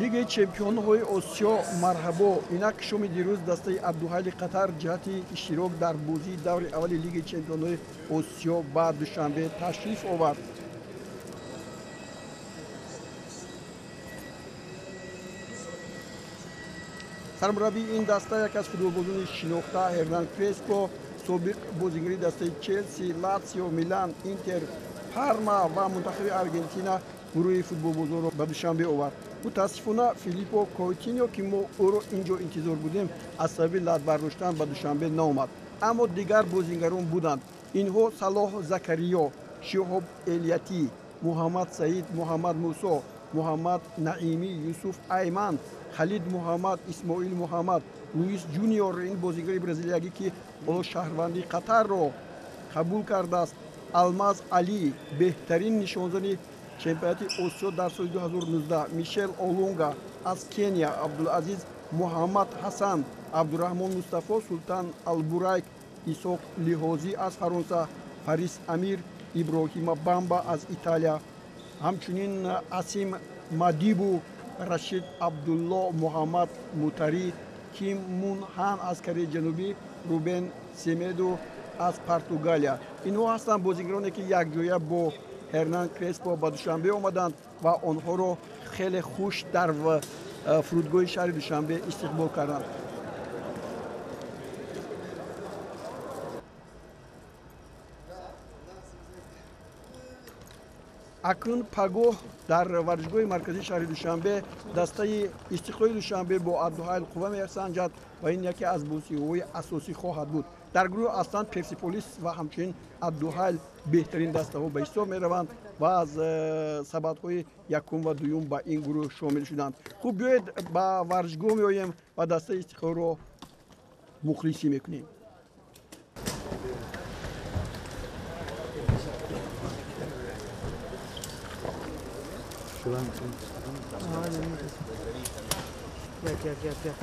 Лигаи чемпионҳои Осиё марҳабо. Инак шоми дирӯз дастаи Абдуҳайли Қатар ҷиҳати иштирок дар бозии даври аввали Лигаи чемпионҳои Осиё ба Душанбе ташриф овард. Сармураббии ин даста яке аз футболбозони шинохта Ҳернан Креспо, собиқ бозигари дастаи Челси, Латсио, Милан, Интер, Парма ва мунтахаби Аргентина гурӯҳи футболбозонро ба Душанбе овард. Мутаассифона, Филиппо Коутиньо, ки мо ӯро ин ҷо интизор будем, аз сабаби лат бардоштан ба Душанбе наомад, аммо дигар бозигарон буданд. Инҳо Салоҳ Закариё, Шиҳоб Элиятӣ, Муҳаммад Саид, Муҳаммад Мусо, Муҳаммад Наимӣ, Юсуф Айман, Халид Муҳаммад, Исмоил Муҳаммад, Луис Ҷуниор, ин бозигари бразилиягӣ, ки ҳоло шаҳрвандии Қатарро қабул кардааст, Алмаз Алӣ, беҳтарин нишонзани чемпионати Осиё дар соли 2019, Мишел Олунга аз Кения, Абдулазиз Муҳаммад Ҳасан, Абдураҳмон Мустафо, Султан Албурайк, Исоқ Лиҳозӣ аз Фаронса, Фарис Амир, Иброҳима Бамба аз Италия, ҳамчунин Асим Мадибу, Рашид Абдулло, Муҳаммад Мутарӣ, Ким Мун Хан аз Кореяи Ҷанубӣ, Рубен Семеду аз Португалия. Инҳо ҳастанд бозигароне, ки якҷоя бо Ҳернан Креспо ба Душанбе омаданд ва онҳоро хеле хуш дар фурудгоҳи шаҳри Душанбе истиқбол карданд. Акнун пагоҳ дар варзишгоҳи марказии шаҳри Душанбе дастаи Истиқлоли Душанбе бо Абдуҳайл қувва месанҷад ва ин яке аз бозиҳои асосӣ хоҳад буд. Дар гурӯҳ ҳастанд Персиполис ва ҳамчунин Абдуҳайл, беҳтарин дастаҳо ба ҳисоб мераванд ва аз сабадҳои якум ва дуюм ба ин гурӯҳ шомил шуданд. Хуб, биёед ба варзишгоҳ меоем ва дастаи Истиқлолро мухлисӣ мекунем. Gel gel gel gel.